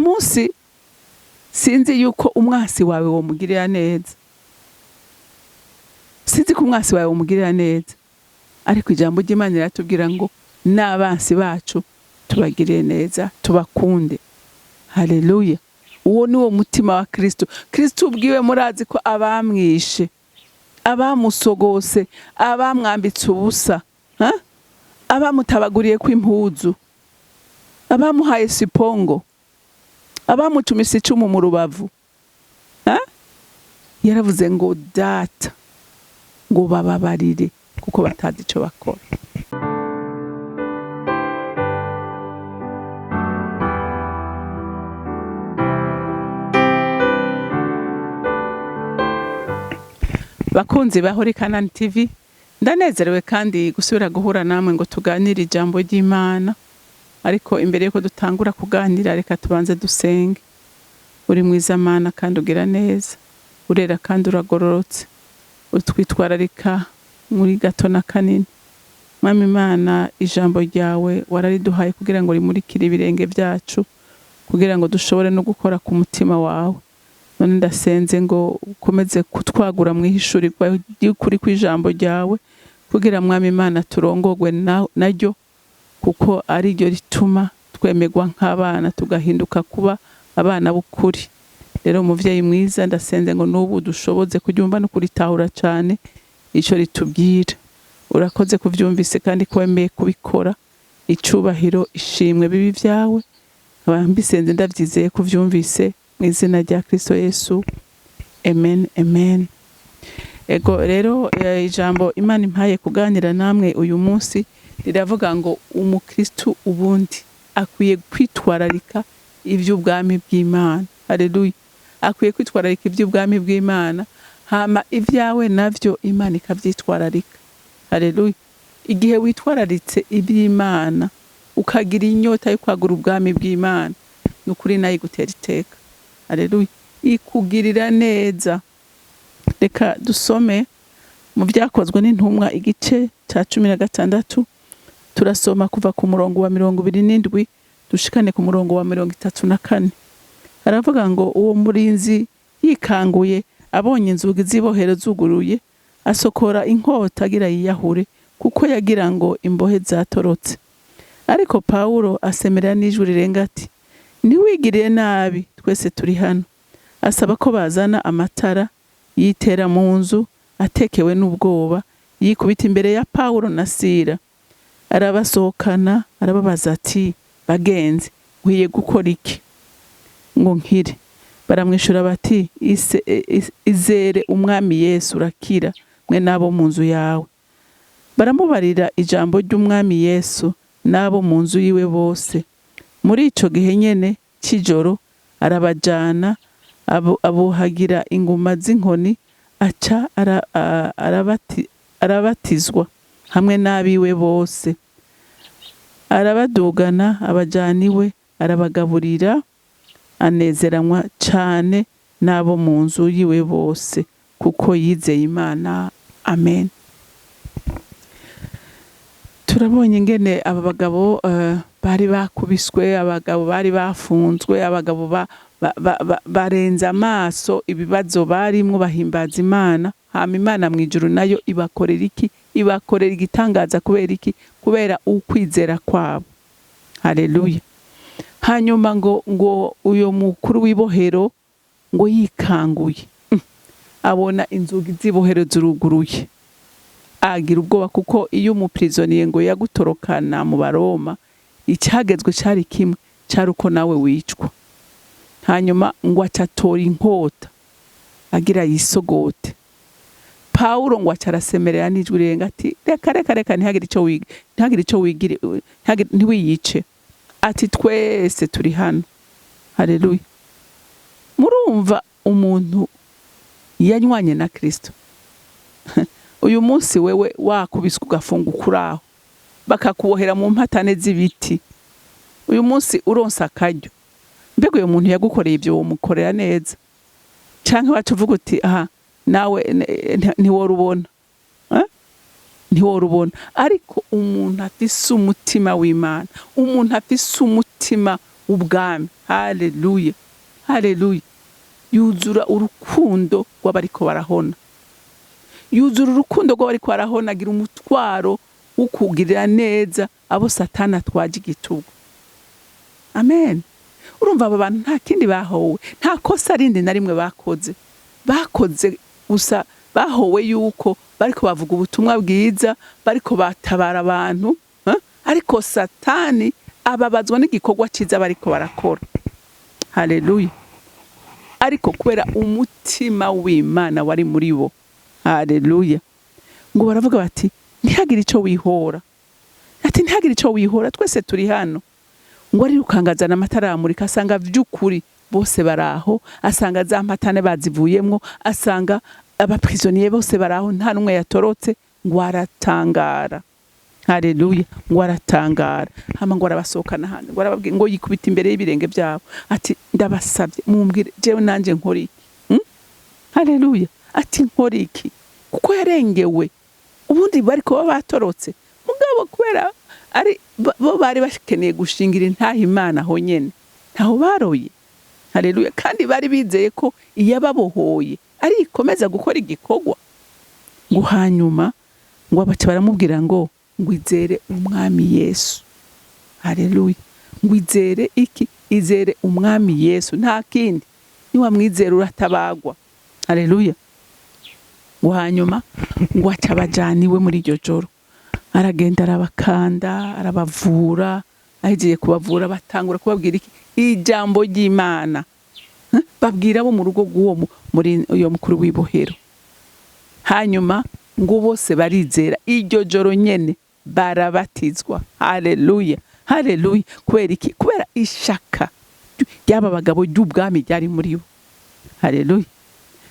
Munsi sinzi yuko umwasi wawe womugirira neza, sinzi ko umwasi wawe womugirira neza, ariko ijambo ry'Imana riratubwira ngo n'abansi bacu tubagirire neza, tubakunde. Haleluya! Uwo ni wo mutima wa Kristo. Kristo ubwiwe, murazi ko abamwishe, abamusogose, abamwambitse ubusa, ha? Abamutabaguriye kw'impuzu, abamuhaye sipongo, abamucumise icumu mu rubavu, ha? Yaravuze ngo: "Data," ngo, "bababarire kuko batazi ico bakora." Bakunzi ba Holy Canaan TV, ndanezerewe kandi gusubira guhura namwe ngo tuganire ijambo ry'Imana. Ariko imbere yuko dutangura kuganira, reka tubanze dusenge. Uri mwiza Mana kandi ugira neza, urera kandi uragororotse, utwitwararika muri gato na kanini. Mwami Imana, ijambo ryawe warariduhaye kugira ngo rimurikire ibirenge byacu, kugira ngo dushobore no gukora ku mutima wawe. None ndasenze ngo ukomeze kutwagura mu ihishurirwa ry'ukuri kw'ijambo ryawe, kugira, Mwami Imana, turongogwe naryo, kuko ari ryo rituma twemerwa nk'abana, tugahinduka kuba abana b'ukuri. Rero umuvyeyi mwiza, ndasenze ngo n'ubu dushoboze kuryumva no kuritahura cyane ico ritubwira. Urakoze kuvyumvise kandi ko wemeye kubikora. Icubahiro, ishimwe bibi vyawe. Nkaba mbisenze ndavyizeye ko uvyumvise, mu izina rya Kristo Yesu, amen, amen. Ego rero, ijambo Imana impaye kuganira namwe uyu munsi riravuga ngo umukristu ubundi akwiye kwitwararika iby'ubwami bw'Imana. Haleluya! Akwiye kwitwararika iby'ubwami bw'Imana, hama ibyawe navyo Imana ikavyitwararika. Haleluya! Igihe witwararitse iby'Imana, ukagira inyota yo kwagura ubwami bw'Imana, ni ukuri nayo igutera iteka. Haleluya! Ikugirira neza. Reka dusome mu Byakozwe n'Intumwa, igice cya 16. Turasoma kuva ku murongo wa 27 dushikane ku murongo wa 34. Aravuga ngo: "Uwo murinzi yikanguye, abonye inzugi z'ibohero zuguruye, asokora inkota agira yiyahure, kuko yagira ngo imbohe zatorotse. Ariko Pawulo asemerera n'ijwi rirenga ati: 'Ntiwigirire nabi, twese turi hano.' Asaba ko bazana amatara, yitera mu nzu atekewe n'ubwoba, yikubita imbere ya Pawulo na Sira, arabasohokana, arababaza ati: 'Bagenzi, nkwiye gukora iki ngo nkire?' Baramwishura bati: 'Izere Umwami Yesu, urakira, mwe n'abo mu nzu yawe.' Baramubarira ijambo ry'Umwami Yesu n'abo mu nzu yiwe bose. Muri ico gihe nyene c'ijoro arabajana, abuhagira inguma z'inkoni, aca arabatizwa hamwe n'abiwe bose. Arabadugana, abajana iwe, arabagaburira, anezeranwa cane n'abo mu nzu yiwe bose, kuko yizeye Imana. Amen." Turabonye ingene aba bagabo bari bakubiswe, abagabo bari bafunzwe, abagabo barenze amaso ibibazo barimwo, bahimbaza Imana. Hama Imana mu ijuru nayo ibakorera iki? Ibakorera igitangaza. Kubera iki? Kubera ukwizera kwabo. Haleluya! Hanyuma ngo uyo mukuru w'ibohero ngo yikanguye, abona inzugi z'ibohero ziruguruye, agira ubwoba, kuko iyo umuprisonnier ngo yagutorokana mu Baroma, icyagezwe cyari kimwe, cyari uko nawe wicwa. Hanyuma ngo acatora inkota agira yisogote. Pawulo ngo aca arasemerera n'ijwi rirenga ati: "Reka, reka, reka, ntihagire icyo wiga, ntihagire icyo wigire, ntiwiyice," ati: "Twese turi hano." Haleluya! Murumva umuntu yanywanye na Kristo. Uyu munsi wewe wakubiswe, ugafunga uraho, bakakubohera mu mpatane z'ibiti, uyu munsi uronsa akaryo, mbega uyu muntu yagukoreye ibyo womukorera neza, canke waca uvuga uti: "Aha nawe ntiworubona, eh? Ntiworubona." Ariko umuntu afise umutima w'Imana, umuntu afise umutima w'ubwami. Haleluya, haleluya. Yuzura urukundo rw'abariko barahona, yuzura urukundo rw'abariko barahona, agira umutwaro wo kugirira neza abo Satani atwaje igitugu. Amen. Urumva aba bantu nta kindi bahowe, nta kosa rindi na rimwe bakoze. Bakoze gusa, bahowe yuko bariko bavuga ubutumwa bwiza, bariko batabara abantu, eh? Ariko Satani ababazwa n'igikorwa ciza bariko barakora. Haleluya. Ariko kubera umutima w'Imana wari muri bo, haleluya, ngo baravuga bati: "Ntihagire ico wihora." Ati: "Ntihagire ico wihora, twese turi hano." Ngo arirukangazana amatara aramurika, asanga vy'ukuri bose baraho, asanga za mpatane bazivuyemwo, asanga abaprisonniers bose baraho, nta n'umwe yatorotse. Ngo aratangara. Haleluya. Ngo aratangara, hama ngo arabasohokana hanze, ngo arababwira, ngo yikubita imbere y'ibirenge byabo, ati: "Ndabasabye mumbwire, jewe nanje nkora iki?" Haleluya. Ati: "Nkora iki?" Kuko yarengewe. Ubundi bariko baba batorotse, mugabo kubera ari bo bari bakeneye gushingira intaha Imana aho nyene, ntaho baroye. Haleluya. Kandi bari bizeye ko iyababohoye ari ikomeza gukora igikorwa. Ngo hanyuma ngo abaca baramubwira ngo izere Umwami Yesu. Haleluya. Ngo izere iki? Izere Umwami Yesu, nta kindi. Niwamwizera uratabagwa. Haleluya. Ngo hanyuma ngo aca abajana iwe muri iryo joro, aragenda arabakanda, arabavura. Ahejeje kubavura, batangura kubabwira iki? Ijambo ry'Imana. Eh? Babwira abo mu rugo rw'uwo muri uyo mukuru w'ibohero. Hanyuma ngo bose barizera, iryo joro nyene barabatizwa. Haleluya, haleluya. Kubera iki? Kubera ishaka ry'aba bagabo ry'ubwami ryari muri bo. Haleluya.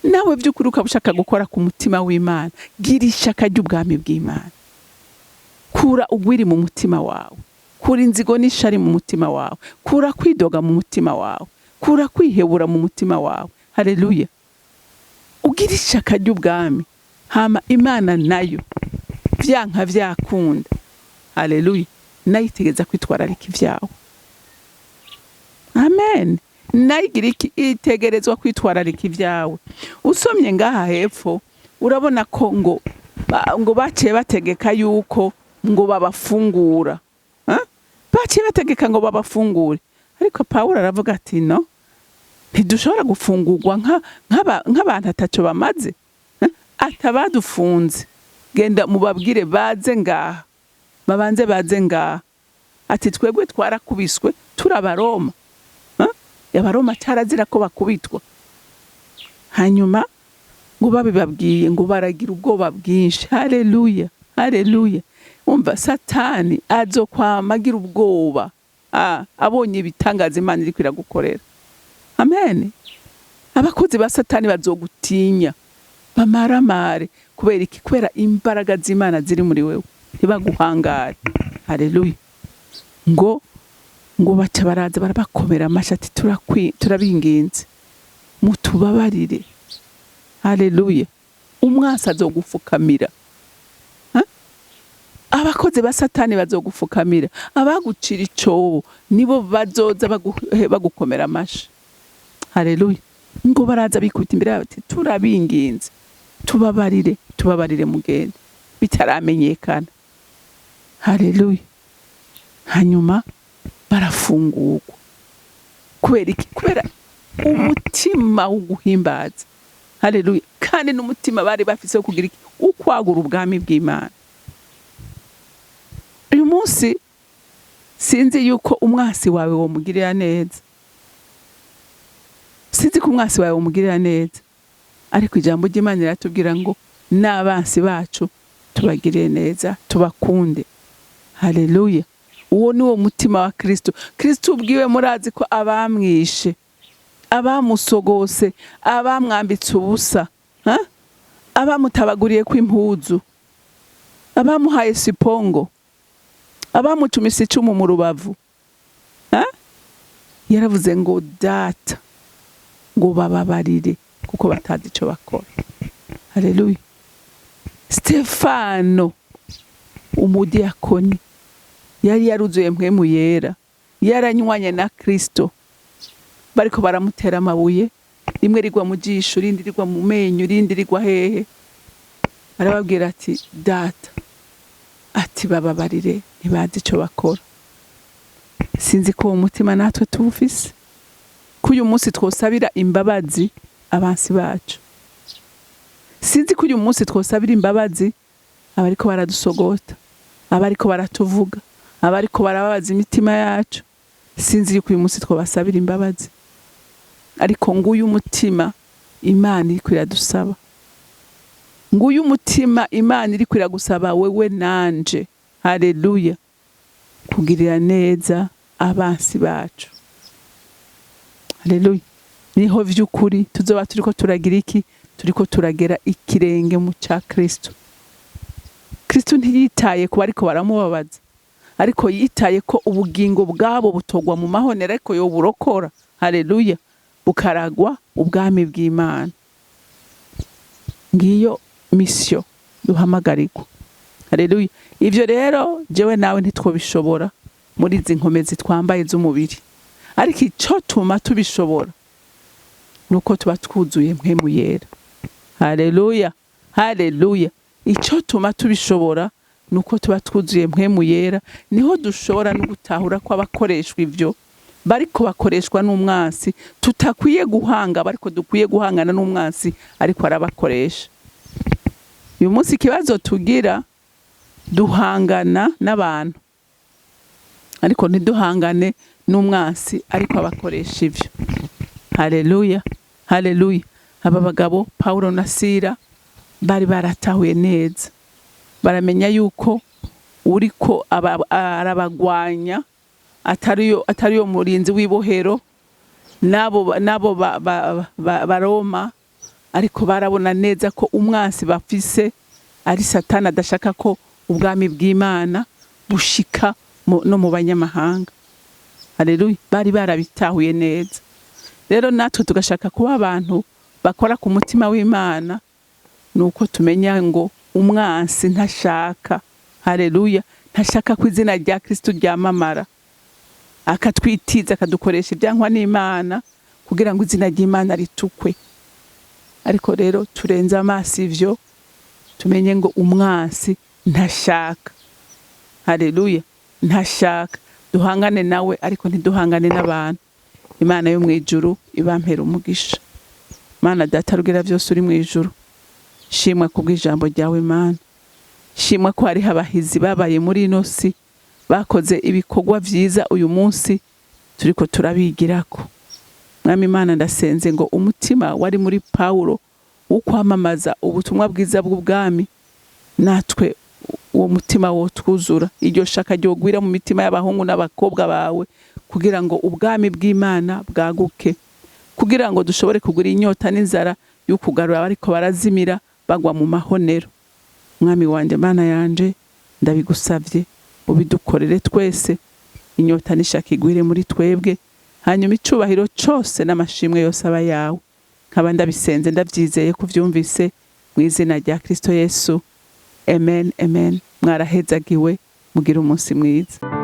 Nawe by'ukuri ukaba ushaka gukora ku mutima w'Imana, gira ishaka ry'ubwami bw'Imana. Kura ugwiri mu mutima wawe, kura inzigo n'ishari mu mutima wawe, kura kwidoga mu mutima wawe, kura kwihebura mu mutima wawe. Haleluya. Ugira ishaka ry'ubwami, hama Imana nayo vyanka vyakunda, haleluya, nayo itegeza kwitwararika ivyawe. Amen. Nayo igira iki? Itegerezwa kwitwararika ibyawe. Usomye ngaha hepfo, urabona ko ngo baciye bategeka yuko ngo babafungura. Ha? Baciye bategeka ngo babafungure, ariko Pawulo aravuga ati: "No, ntidushobora gufungurwa nk'abantu ataco bamaze." Eh? Atabadufunze, genda mubabwire baze ngaha, babanze baze ngaha. Ati: "Twebwe twarakubiswe, turi Abaroma." Abaroma cyarazira ko bakubitwa. Hanyuma ngo babibabwiye, ngo baragira ubwoba bwinshi. Haleluya, haleluya. Umva, Satani azokwama agira ubwoba abonye ibitangaza Imana iriko iragukorera. Amen. Abakozi ba Satani bazogutinya bamaramare. Kubera iki? Kubera imbaraga z'Imana ziri muri wewe, ntibaguhangare. Haleluya. Ngo baca baraza barabakomera amashyi, ati: "Turabinginze mutubabarire." Haleluya. Umwasi azogufukamira. Ha? Abakozi ba Satani bazogufukamira. Abagucira icobo nibo bazoza bagukomera amashi. Haleluya. Ngo baraza bikubita imbere yabo, ati: "Turabinginze, tubabarire, tubabarire, mugende bitaramenyekana." Haleluya. Hanyuma barafungurwa. Kubera iki? Kubera umutima wo guhimbaza. Haleluya. Kandi n'umutima bari bafise wo kugira iki? Ukwagura ubwami bw'Imana. Uyu munsi sinzi yuko umwasi wawe womugirira neza, sinzi ko umwasi wawe womugirira neza, ariko ijambo ry'Imana riratubwira ngo n'abansi bacu tubagirire neza, tubakunde. Haleluya. Uwo ni wo mutima wa Kristo. Kristo ubwiwe, murazi ko abamwishe, abamusogose, abamwambitse ubusa, ha? Abamutabaguriye kw'impuzu, abamuhaye sipongo, abamucumise icumu mu rubavu, ha? Yaravuze ngo: "Data, ngo bababarire kuko batazi ico bakora." Haleluya. Stefano umudiyakoni yari yaruzuye Mpwemu Yera. Yaranywanye na Kristo, bariko baramutera amabuye, rimwe rigwa mu jisho, irindi rigwa mu menyo, irindi rigwa hehe. Arababwira ati: "Data," ati, "bababarire, ntibazi ico bakora." Sinzi ko uwo mutima natwe tuwufise, ko uyu munsi twosabira imbabazi abansi bacu. Sinzi ko uyu munsi twosabira imbabazi abariko baradusogota, abariko baratuvuga, abariko barababaza imitima yacu. Sinzi yuko uyu munsi twobasabira imbabazi, ariko nguyu umutima Imana iriko iradusaba, nguyu umutima Imana iriko iragusaba wewe nanje. Haleluya! Kugirira neza abansi bacu, haleluya, niho vy'ukuri tuzoba turiko turagira iki? Turiko turagera ikirenge mu ca Kristo. Kristo ntiyitaye ku bariko baramubabaza, ariko yitaye ko ubugingo bwabo butogwa mu mahonero, ariko yoburokora, haleluya, bukaragwa ubwami bw'Imana. Ngiyo mission duhamagarirwa, haleluya. Ivyo rero jewe nawe ntitwobishobora muri izi nkomezi twambaye z'umubiri, ariko ico tuma tubishobora nuko tuba twuzuye Mpwemu Yera. Haleluya, haleluya! Ico tuma tubishobora nuko tuba twuzuye Mpwemu Yera, niho dushobora no gutahura ko abakoreshwa ivyo bariko bakoreshwa n'umwansi, tutakwiye guhanga, bariko dukwiye guhangana n'umwansi ariko arabakoresha. Uyu munsi ikibazo tugira, duhangana n'abantu ariko ntiduhangane n'umwansi ariko abakoresha ivyo. Haleluya, haleluya! Aba bagabo Paulo na Sira bari baratahuye neza, baramenya yuko uriko arabagwanya atariyo murinzi w'ibohero n'abo Baroma, ariko barabona neza ko umwansi bafise ari Satani, adashaka ko ubwami bw'Imana bushika no mu banyamahanga. Haleluya! Bari barabitahuye neza. Rero natwe tugashaka kuba abantu bakora ku mutima w'Imana, nuko tumenya ngo umwansi ntashaka, haleluya, ntashaka ko izina rya Kristo ryamamara, akatwitiza, akadukoresha ibyankwa n'Imana kugira ngo izina ry'Imana ritukwe. Ariko rero turenze amaso ivyo, tumenye ngo umwansi ntashaka, haleluya, ntashaka. Duhangane nawe ariko ntiduhangane n'abantu. Imana yo mu ijuru ibampera umugisha. Mana Data rugira byose uri mu ijuru, shimwa kubw'ijambo ryawe. Mana, shimwa ko hariho abahizi babaye muri ino si, bakoze ibikorwa vyiza, uyu munsi turiko turabigirako. Mwami Imana, ndasenze ngo umutima wari muri Pawulo wo kwamamaza ubutumwa bwiza bw'ubwami, natwe uwo mutima wotwuzura, iryo shaka ryogwira mu mitima y'abahungu n'abakobwa bawe, kugira ngo ubwami bw'Imana bwaguke, kugira ngo dushobore kugura inyota n'inzara yo kugarura abariko barazimira bagwa mu mahonero. Mwami wanje, Mana yanje, ndabigusavye ubidukorere twese, inyota n'ishaka igwire muri twebwe, hanyuma icubahiro cose n'amashimwe yose aba yawe. Nkaba ndabisenze ndavyizeye ko uvyumvise, mu izina rya Kristo Yesu, amen, amen. Mwarahezagiwe, mugire umunsi mwiza.